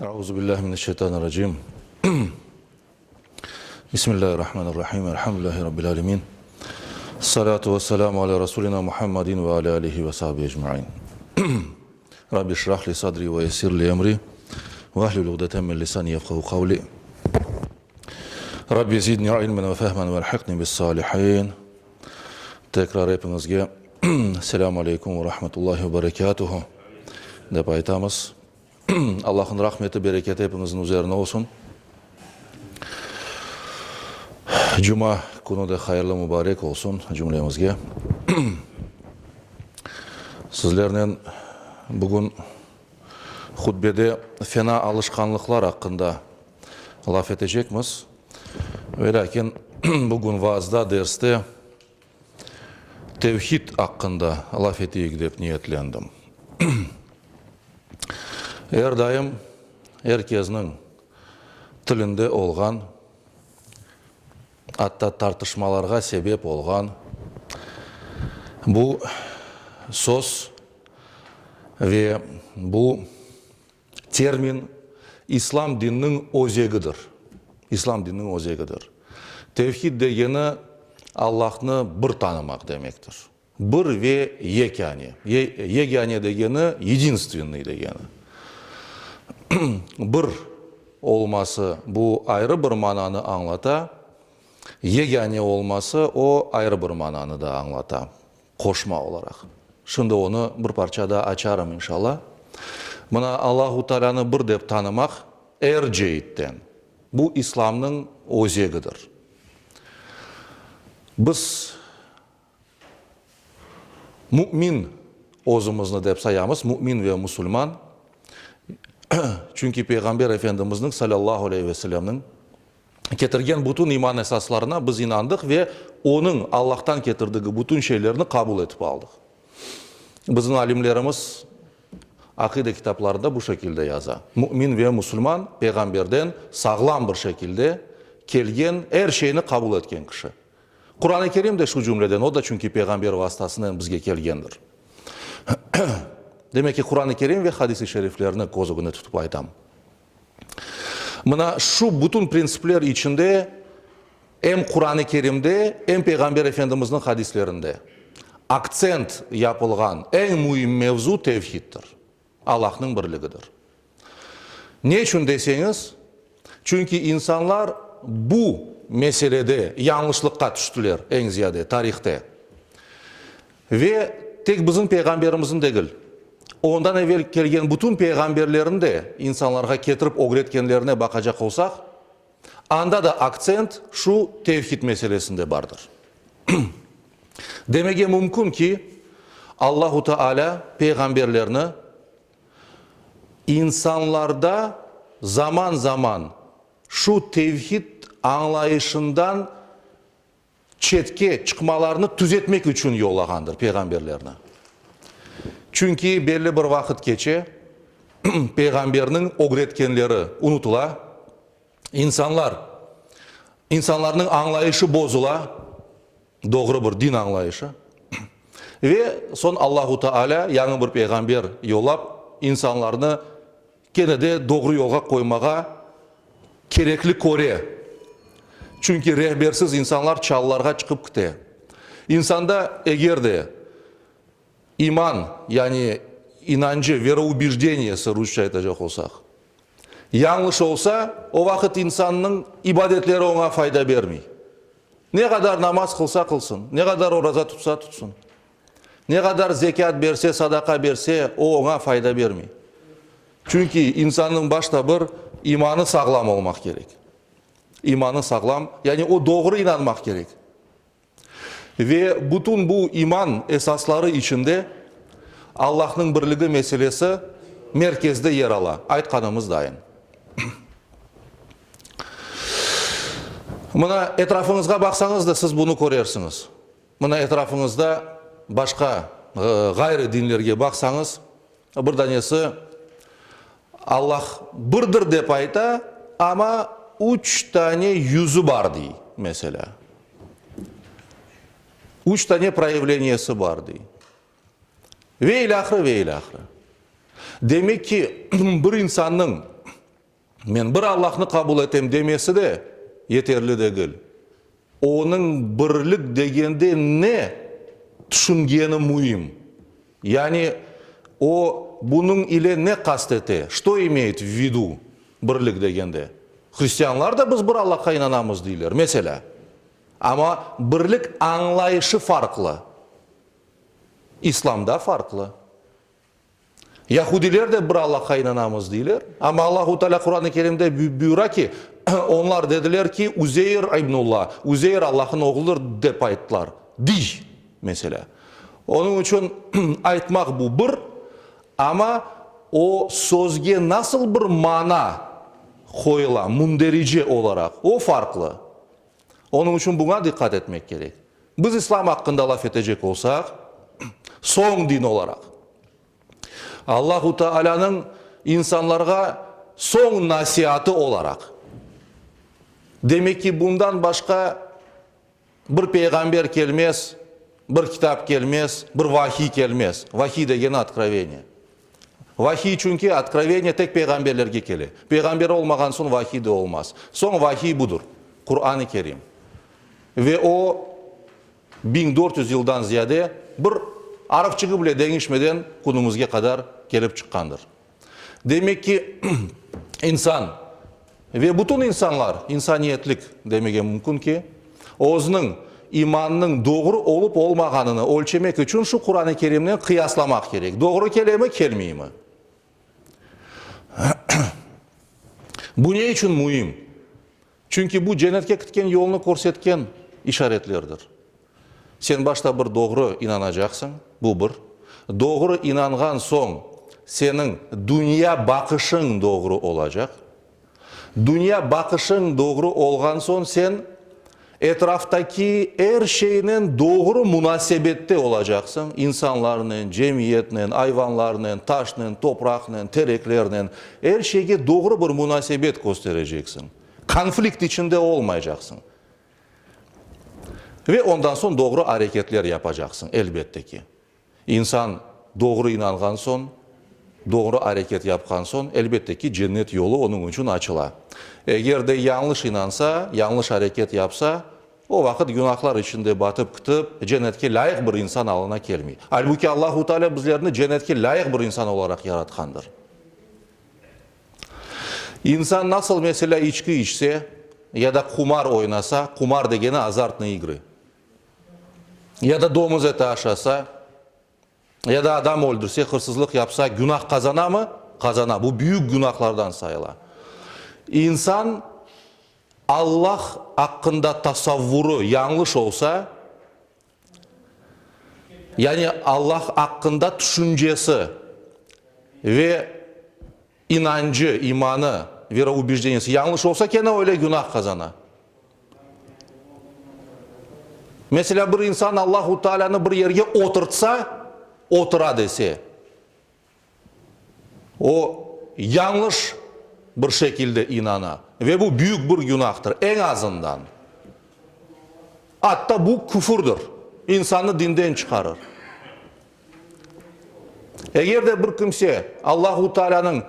Euzu billahi mineşşeytanirracim. Bismillahirrahmanirrahim. Elhamdülillahi Rabbil alemin. Salatu ve selamu ala Resulina Muhammedin ve ala alihi ve sahbihi ecmain. Rabbi şrah li sadri ve yessir li emri ve ahlul ugdeten min lisani yefkahu kavli. Rabbi zidni ilmen ve fehmen ve elhikni bis salihin. Tekrar hepinizge selamu aleyküm ve rahmetullahi ve berekatuhu dep aytamız. Allahnıñ rahmeti, bereketi hepimizniñ üzerine olsun. Cuma künü de hayırlı, mübarek olsun cümlemizge. Sizlernen bugün hutbede fena alışqanlıqlar aqqında laf etecekmiz. Velâkin bugün vaazda, derste Tevhid aqqında laf eteyik dep niyetlendim. Er daim er kesniñ tilinde olğan, atta tartışmalarğa sebep olğan bu söz ve bu Termin, İslam dininiñ özegidir. İslam dininiñ özegidir. Tevhid degeni, Allahnı bir tanımaq demektir. Bir ve yekâne. Yegâne degeni, yedinstvenныy degeni. Bir olması, bu ayrı bir mananı añlata, yegâne olması, o ayrı bir mananı da añlata. Qoşma olaraq. Şimdi onı bir parça daa açarım, inşalla. Mına Allahu Taalânı bir dep tanımaq er ceitten, bu İslamnıñ özegidir. Biz mümin özümizni dep sayamız, mümin ve musulman, çünki Peyğamber Efendimizniñ, salâllahu aleyhi ve sellemniñ, ketirgen bütün iman esaslarına biz inandıq ve Onıñ, Allahtan ketirdigi bütün şeylerni qabul etip aldıq. Bizim alimlerimiz aqide kitaplarında bu şekilde yaza, Mümin ve musulman peyğamberden sağlam bir şekilde kelgen er şeyni qabul etken kişi. Quran-ı Kerim de şu cümleden, o da çünki peyğamber vasıtasınen bizge kelgendir. Demek ki, Quran-ı Kerim ve hadis-i şeriflerni köz ögünde tutıp aytam. Mına şu bütün printsipler içinde em Quran-ı Kerimde, em Peyğamber Efendimizniñ hadislerinde aktsent yapılğan eñ müim mevzu tevhiddir, Allahnıñ birligidir. Ne içün deseñiz, çünki insanlar bu meselede yañlışlıqqa tüştiler eñ ziyade tarihte. Ve tek bizim Peyğamberimizniñ degil, ondan evel kelgen bütün peyğamberlerniñ de insanlarğa ketirip ögretkenlerine baqacaq olsaq, anda da aktsent şu tevhid meselesinde bardır. Demege mümkün ki, Allahu Teala peyğamberlerni insanlarda zaman-zaman şu tevhid añlayışından çetke çıqmalarını tüzetmek içün yollağandır peyğamberlerni. Çünki belli bir vaqıt keçe, peyğamberniñ ögretkenleri unutıla, insanlar, insanlarnıñ añlayışı bozula, doğru bir din añlayışı, ve soñ Allahu Teala yañı bir peyğamber yollap, insanlarnı Kene de doğru yolğa qoymağa kerekli köre. Çünki rehbersiz insanlar çalılarğa çıqıp kite. İnsanda eger de iman, yani inancı, veroubejdeniyesi, rusça aytacaq olsaq, yañlış olsa, o vaqıt insannıñ ibadetleri oña fayda bermey. Ne qadar namaz qılsa qılsın, ne qadar oraza tutsa tutsın. Ne qadar zekât berse, sadaqa berse, o oña fayda bermey. Çünki insannıñ başta bir imanı sağlam olmaq kerek. İmanı sağlam, yani o doğru inanmaq kerek. Ve bütün bu iman esasları içinde Allahnıñ birligi meselesi merkezde yer ala, aytqanımız dayın. Mına etrafıñızğa baqsañız da siz bunı körersiñiz. Mına etrafıñızda başqa ğayrı dinlerge baqsañız, bir danesi Allah birdir dep ayta, amma üç tane yüzü bar dey, meselâ. Üç tane proyavleniyesi bar dey. Ve ilâhre, ve ilâhre. Demek ki, bir insannıñ. Men bir Allahnı qabul etem demesi de yeterli degil. Onıñ birlik degende ne tüşüngeni müim. Yani o bunıñ ile ne qast ete, što imeyet v vidu, birlik degende. Hristianlar da biz bir Allahqa inanamız deyler, meselâ. Amma birlik añlayışı farqlı. İslamda farqlı. Yahudiler de bir Allahqa inanamız deyler. Amma Allahu Teala Quran-ı Kerimde buyura ki, onlar dediler ki, Üzeyr ibnullah, Üzeyr Allahnıñ oğludır dep ayttılar, diy, meselâ. Onıñ içün aytmaq bu bir, amma o sözge nasıl bir mana qoyula, münderice olaraq, o farqlı. Onıñ içün buña diqqat etmek kerek. Biz İslam aqqında laf etecek olsaq, soñ din olaraq, Allahu Taalânıñ insanlarğa soñ nasiatı olaraq, demek ki, bundan başqa bir peyğamber kelmez, bir kitap kelmez, bir vahiy kelmez. Vahiy degeni otkroveniye. Vahiy çünki, otkroveniye tek peyğamberlerge kele. Peyğamber olmağan soñ vahiy de olmaz. Soñ vahiy budır, Quran-ı Kerim. Ve o, 1400 yıldan ziyade bir arfçığı bile deñişmeden künümizge qadar kelip çıqqandır. Demek ki, insan ve bütün insanlar, insaniyetlik demege mümkün ki, özüniñ imanınıñ doğru olıp olmağanını ölçemek içün şu Quran-ı Kerimnen qıyaslamaq kerek, doğru kelemi, kelmeymi? Bu ne içün müim? Çünki bu cennetke kitken yolnı körsetken işaretlerdir. Sen başta bir doğru inanacaqsıñ, bu bir. Doğru inanğan soñ seniñ dünya baqışıñ doğru olacaq. Dünya baqışıñ doğru olğan soñ sen etraftaki er şeynen doğru munasebette olacaqsıñ, insanlarnen, cemiyetnen, ayvanlarnen, taşnen, topraqnen, tereklernen, er şeyge doğru bir munasebet köstereceksiñ. Konflikt içinde olmaycaqsıñ. Ve ondan soñ doğru areketler yapacaqsıñ, elbette ki. İnsan doğru inanğan soñ, doğru areket yapqan soñ, elbette ki, cennet yolu onıñ içün açıla. Eger de yañlış inansa, yañlış areket yapsa, o vaqıt günahlar içinde batıp kitip, cennetke lâyıq bir insan alına kelmey. Albuki Allahu Teala bizlerni cennetke lâyıq bir insan olaraq yaratqandır. İnsan nasıl, meselâ, içki içse ya da qumar oynasa, qumar degeni azartnıy igrı, ya da domuz eti aşasa, ya da adam öldürse, hırsızlıq yapsa, günah qazanamı? Qazana. Bu büyük günahlardan sayıla. İnsan Allah aqqında tasavvurı yañlış olsa, yani Allah aqqında tüşüncesi ve inancı, imanı, veroubejdeniyesi yañlış olsa, kene öyle günah qazana. Meselâ, bir insan Allahu Taalânı bir yerge oturtsa, otura dese, o yañlış bir şekilde inana ve bu büyük bir günahtır, eñ azından. Atta bu küfürdir, insannı dinden çıqarır. Eger de bir kimse Allahu Taalânıñ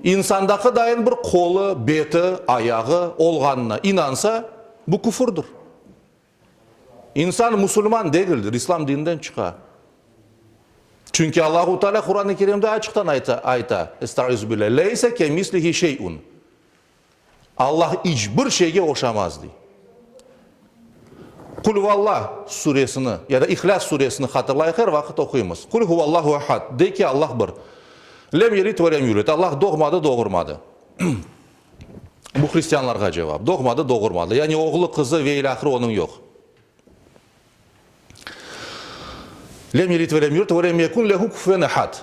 insandaki dayın bir qolu, beti, ayağı olğanına inansa, bu küfürdir. İnsan musulman degildir, İslam dininden çıqa. Çünki Allahu Teala Quran-ı Kerimde açıqtan ayta, Estaizu billah, Leyse kemislihi şey'un. Allah iç bir şeyge oşamaz, dey. Qul-huvallah suresini ya da İhlâs suresini hatırlayıq, er vaqıt oquymız. Qul huvallahu ehad, de ki, Allah bir. Lem yelid ve lem yulid, Allah doğmadı, doğurmadı. Bu hristianlarğa cevap. Doğmadı, doğurmadı. Yani oğlu, qızı ve ilâhre onıñ yoq. Lem yelid ve lem yulid ve lem yekun lehu kufuven ehad.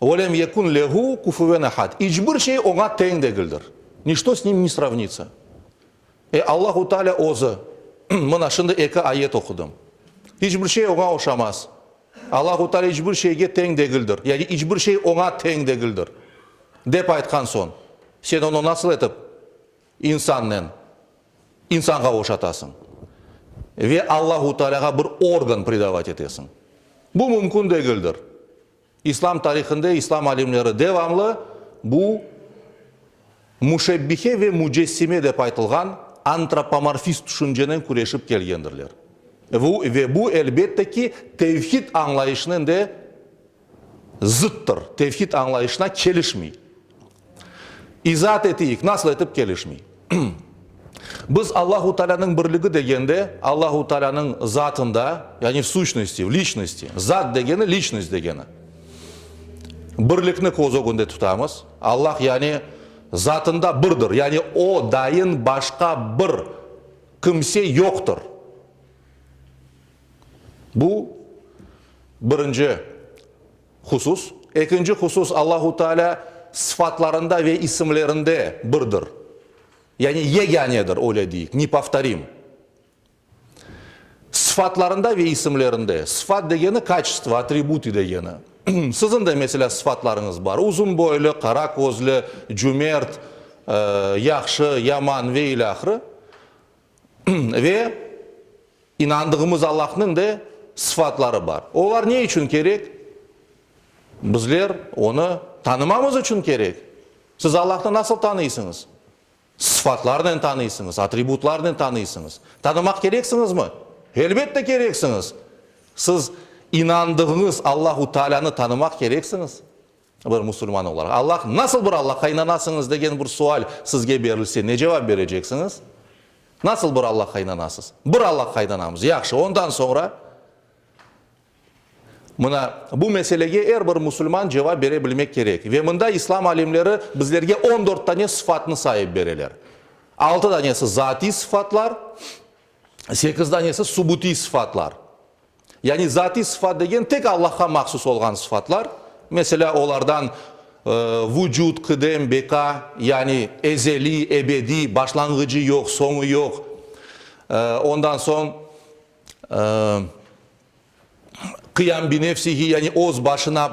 Ve lem yekun lehu kufuven ehad. İç bir şey oña teñ degildir. Niçto s nim ne sravnitsa. E, Allahu Teala özü. Mına, şimdi eki ayet oqudım. İç bir şey oña oşamaz. Allahu Teala iç bir şeyge teñ degildir, yani iç bir şey oña teñ degildir, dep aytqan soñ, sen onı nasıl etip insannen, insanğa oşatasıñ ve Allahu Tealağa bir organ pridavat etesiñ? Bu mümkün degildir. İslam tarihinde islam alimleri devamlı bu. Müşebbihe ve mücessime dep aytılğan antropomorfist tüşüncenen küreşip kelgendirler. Ve bu, elbette ki, tevhid añlayışınen de zıttır, tevhid añlayışına kelişmey. İzaat eteyik, nasıl etip kelişmey? Biz Allahu Taalânıñ birligi degende, Allahu Taalânıñ zatında, yani v suşnosti, v liçnosti, zat degeni, liçnost degeni, birlikni köz ögünde tutamız. Allah yani zatında birdir, yani O dayın başqa bir kimse yoqtır. Bu, birinci husus. Ekinci husus, Allahu Teala sıfatlarında ve isimlerinde birdir. Yani yegânedir, öyle deyik, nepovtorim. Sıfatlarında ve isimlerinde. Sıfat degeni, kaçestvo, atributı degeni. Siziñ de, meselâ, sıfatlarıñız bar, uzun boylu, qara közlü, cümert, yahşı, yaman ve ilâhre. Ve inandığımız Allahnıñ de sıfatları bar. Olar ne içün kerek? Bizler onı tanımamız içün kerek. Siz Allahnı nasıl tanıysıñız? Sıfatlarnen tanıysıñız, atributlarnen tanıysıñız. Tanımaq kereksiñizmi? Elbette kereksiñiz! Siz inandığıñız Allahu Taalânı tanımaq kereksiñiz, bir musulman olaraq. Allah, nasıl bir Allahqa inanasıñız degen bir sual sizge berilse, ne cevap bereceksiñiz? Nasıl bir Allahqa inanasız? Bir Allahqa inanamız. Yahşı, ondan soñra? Mına, bu meselege er bir musulman cevap bere bilmek kerek. Ve mında islam alimleri bizlerge on dört tane sıfatnı sayıp bereler. Altı tanesi zatiy sıfatlar, sekiz tanesi subutiy sıfatlar. Yani zatiy sıfat degen tek Allahqa mahsus olğan sıfatlar. Meselâ, olardan vucud, qıdem, beka, yani ezeliy, ebediy, başlanğıcı yoq, soñu yoq. Ondan soñ Qıyam bi nefsihi, yani öz başına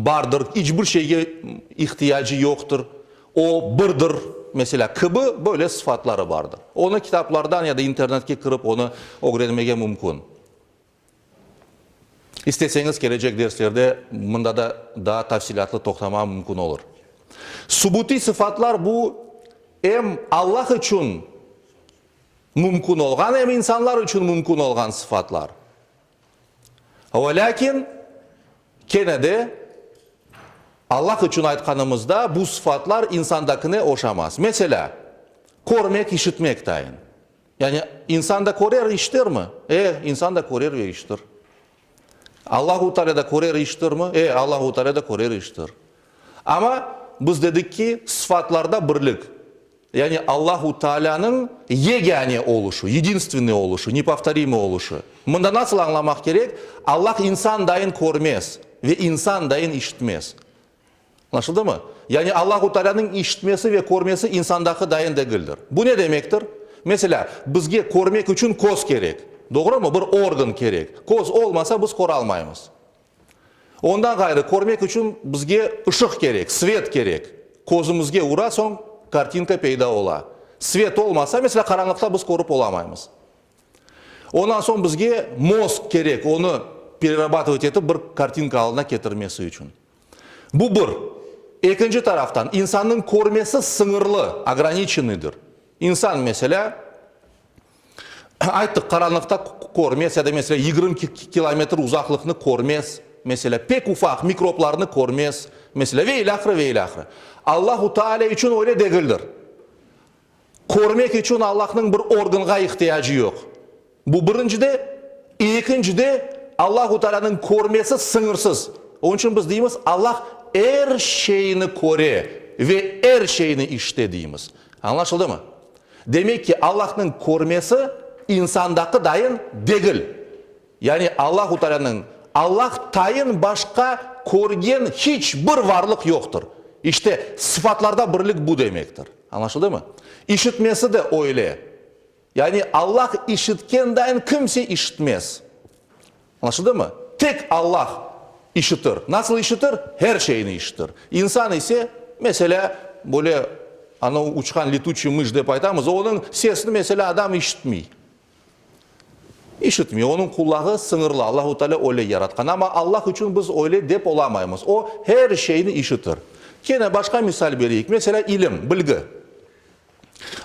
bardır, iç bir şeyge ihtiyacı yoqtır, o birdir, meselâ, kibi böyle sıfatları bardır. Onı kitaplardan ya da internetke kirip onı ögrenmege mümkün. İsteseñiz, kelecek derslerde mında da daa tafsilâtlı toqtama mümkün olur. Subutiy sıfatlar bu em Allah içün mümkün olğan, em insanlar içün mümkün olğan sıfatlar. Ve lâkin, kene de, Allah içün aytqanımızda, bu sıfatlar insandakine oşamaz. Meselâ, körmek, işitmek tayın. Yani, insan da körer, işitermi? E, insan da körer ve işitir. Allahu Teala da körer, işitirmi? E, Allahu Teala da körer, işitir. Amma biz dedik ki, sıfatlarda birlik. Yani Allahu Taalânıñ yegâne oluşu, yedinstvenniy oluşu, nepovtorimıy oluşu. Mında nasıl añlamaq kerek? Allah insan dayın körmez ve insan dayın işitmez. Añlaşıldımı? Yani Allahu Taalânıñ işitmesi ve körmesi insandaki dayın degildir. Bu ne demektir? Meselâ, bizge körmek içün köz kerek. Doğrumı? Bir organ kerek. Köz olmasa, biz köralmaymız. Ondan ğayrı, körmek içün bizge ışıq kerek, svet kerek. Közümizge ura, soñ kartinka peyda ola. Svet olmasa, meselâ, qaranlıqta biz körip olamaymız. Ondan soñ bizge mozg kerek, onı pererabatıvat etip bir kartinka alına ketirmesi içün. Bu bir. Ekinci taraftan, insannıñ körmesi sıñırlı, ograniçennydır. İnsan, meselâ, Ayttıq, qaranlıqta körmez ya da, meselâ, 20 kilometr uzaqlıqnı körmez, meselâ, pek ufaq mikroblarnı körmez, meselâ, ve ilâhre, ve ilâhre. Allahu Teala içün öyle degildir. Körmek içün Allahnıñ bir organğa ihtiyacı yoq. Bu birincide. Ekincide, Allahu Tealanıñ körmesi sıñırsız. Onıñ içün biz deymiz, Allah er şeyni köre ve er şeyni işite deymiz. Añlaşıldımı? Demek ki, Allahnıñ körmesi insandaqı dayın degil. Yani Allahu Taalânıñ, Allah tayın başqa körgen hiç bir varlıq yoqtır. İşte, sıfatlarda birlik bu demektir. Añlaşıldımı? İşitmesi de öyle. Yani Allah işitken dayın kimse işitmez. Añlaşıldımı? Tek Allah işitir. Nasıl işitir? Her şeyni işitir. İnsan ise, meselâ, böyle anavı uçqan letüçiy mış dep aytamız, onıñ sesini, meselâ, adam işitmey. İşitmey. Onıñ qulağı sıñırlı. Allahu Teala öyle yaratqan. Amma Allah içün biz öyle dep olamaymız. O, her şeyni işitir. Kene başqa misal bereyik. Meselâ, ilim, bilgi.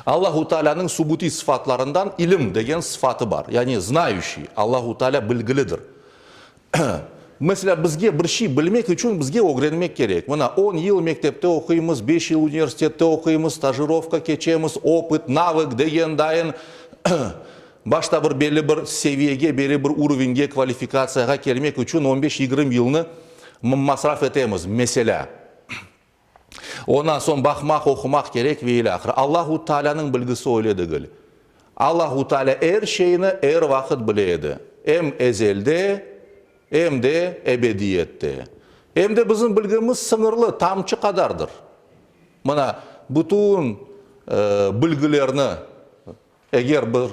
Allahu Taalânıñ subutiy sıfatlarından ilim degen sıfatı bar. Yani znayuşiy, Allahu Taalâ bilgilidir. Meselâ, bizge bir şey bilmek içün bizge ögrenmek kerek. Mına, on yıl mektepte oquymız, beş yıl universitette oquymız, stajirovka keçemiz, opıt, navık degen dayın başta bir belli bir seviyege, belli bir urovenge, kvalifikatsiyağa kelmek içün on beş, yigirmi yılnı masraf etemiz, meselâ. Ondan soñ baqmaq, oqumaq kerek ve ilâhre. Allahu Taalânıñ bilgisi öyle degil. Allahu Taalâ er şeyni er vaqıt bile edi. Em ezelde, em de ebediyette. Em de bizim bilgimiz sıñırlı, tamçı qadardır. Mına, bütün bilgilerni eger bir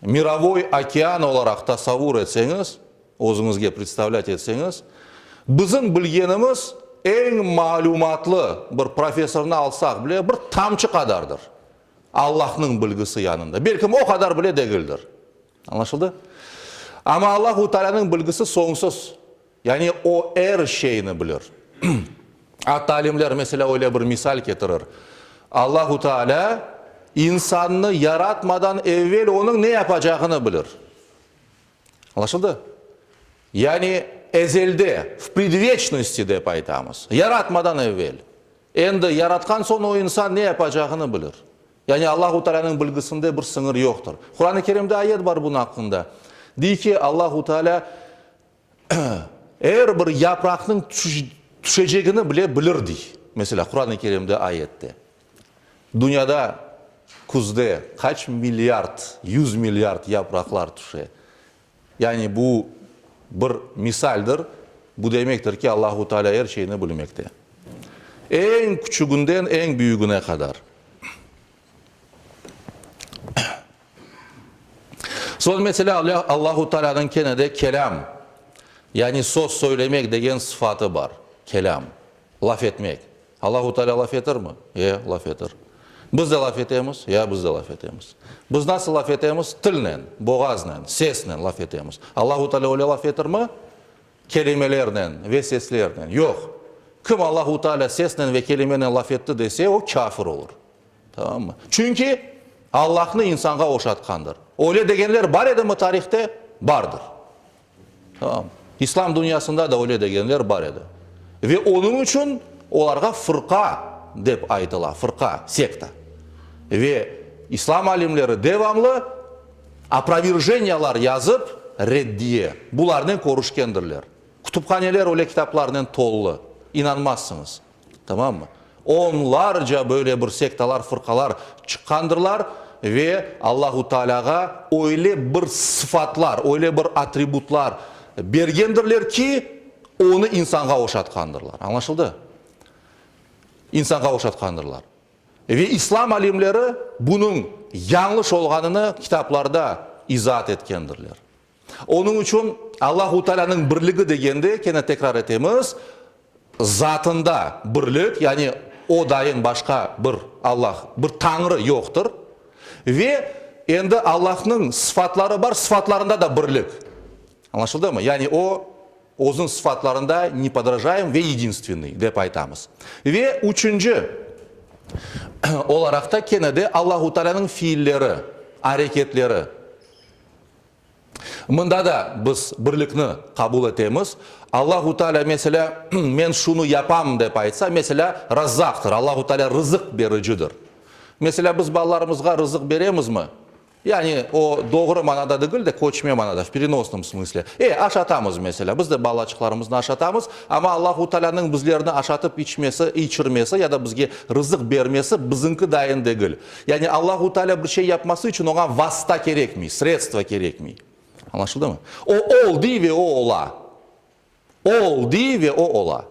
Mirovoy okean olaraq tasavvur etseñiz, özüñizge predstavlât etseñiz, bizim bilgenimiz eñ malümatlı bir professornı alsaq bile, bir tamçı qadardır Allahnıñ bilgisi yanında. Belkim o qadar bile degildir. Añlaşıldı? Amma Allahu Taalânıñ bilgisi soñsuz. Yani o er şeyni bilir. Atta alimler, meselâ, öyle bir misal ketirir, Allahu Tealâ insannı yaratmadan evel onıñ ne yapacağını bilir. Añlaşıldı? Yani ezelde, v predveçnosti dep aytamız, yaratmadan evel. Endi yaratqan soñ o insan ne yapacağını bilir. Yani Allahu Tealânıñ bilgisinde bir sıñır yoqtır. Quran-ı Kerimde ayet bar bunıñ aqqında. Dey ki, Allahu Tealâ Er bir yapraqnıñ tüşecegini bile bilir, dey, meselâ, Quran-ı Kerimde ayette. Dünyada küzde qaç milliard, yüz milliard yapraqlar tüşe. Yani bu bir misaldir, bu demektir ki, Allahu Teala er şeyni bilmekte. Eñ küçüginden eñ büyügine qadar. Soñ meselâ, Allahu Taalânıñ kene de kelâm, yani söz söylemek degen sıfatı bar. Kelâm, laf etmek. Allahu Taalâ laf etirmi? E, laf etir. Biz de laf etemiz? Ya, biz de laf etemiz. Biz nasıl laf etemiz? Tilnen, boğaznen, sesnen laf etemiz. Allahu Taalâ öyle laf etirmi? Kelimelernen ve seslernen? Yoq. Kim Allahu Taalâ sesnen ve kelimenen laf etti dese, o kâfir olur. Tamammı? Çünki Allahnı insanğa oşatqandır. Öyle degenler bar edimi tarihte? Bardır. Tamam. İslam dünyasında da öyle degenler bar edi. Ve onıñ içün olarğa fırqa dep aytıla, fırqa, sekta. Ve İslam alimleri devamlı oprovirjeniyalar yazıp, reddiye, bularnen körüşkendirler. Kütüphaneler öyle kitaplarnen tollı, inanmazsıñız. Tamammı? Onlarca böyle bir sektalar, fırqalar çıqqandırlar ve Allahu Taalâğa öyle bir sıfatlar, öyle bir atributlar bergendirler ki, onı insanğa oşatqandırlar. Añlaşıldı? İnsanğa oşatqandırlar. Ve İslam alimleri bunıñ yañlış olğanını kitaplarda izaat etkendirler. Onıñ içün Allahu Taalânıñ birligi degende, kene tekrar etemiz, zatında birlik, yani O dayın başqa bir Allah, bir Tañrı yoqtır. Ve endi Allahnıñ sıfatları bar, sıfatlarında da birlik. Añlaşıldımı? Yani O, Özüniñ sıfatlarında nepodражаем ve yedinstvenныy, dep aytamız. Ve üçünci olaraq da kene de Allahu Taalânıñ fiilleri, areketleri. Mında da biz birlikni qabul etemiz. Allahu Teala, meselâ, men şunı yapam dep aytsa, meselâ, Razzaqtır, Allahu Teala rızıq bericidir. Meselâ, biz balalarımızğa rızıq beremizmi? Yani, o doğru manada degil de, köçme manada, v perenosnom smısle. E, aşatamız, meselâ, biz de balaçıqlarımıznı aşatamız, amma Allahu Tealânıñ bizlerni aşatıp içmesi, içirmesi ya da bizge rızıq bermesi biziñki dayın degil. Yani Allahu Teala bir şey yapması içün oña vasta kerekmey, sredstvo kerekmey. Añlaşıldımı? O ol dey ve o ola. Ol dey ve o ola.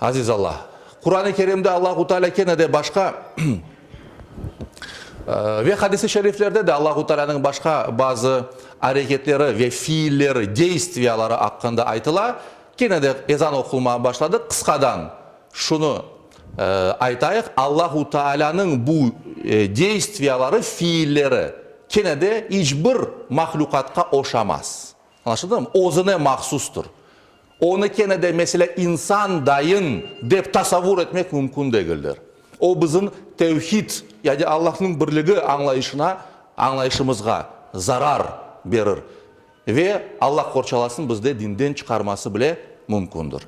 Aziz Allah! Quran-ı Kerimde Allahu Teala kene de başqa ve hadis-i şeriflerde de Allahu Teala'nıñ başqa bazı areketleri ve fiilleri, deystviyaları aqqında aytıla. Kene de ezan oqulmağa başladı. Qısqadan Şunı aytayıq, Allahu Taalânıñ bu deystviyaları, fiilleri, kene de iç bir mahlüqatqa oşamaz. Añlaşıldımı? Özüne mahsustır. Onı kene de, meselâ, insan dayın dep tasavvur etmek mümkün degildir. O bizim tevhid, yani Allahnıñ birligi añlayışına, añlayışımızğa zarar berir ve, Allah qorçalasın, bizde dinden çıqarması bile mümkündir.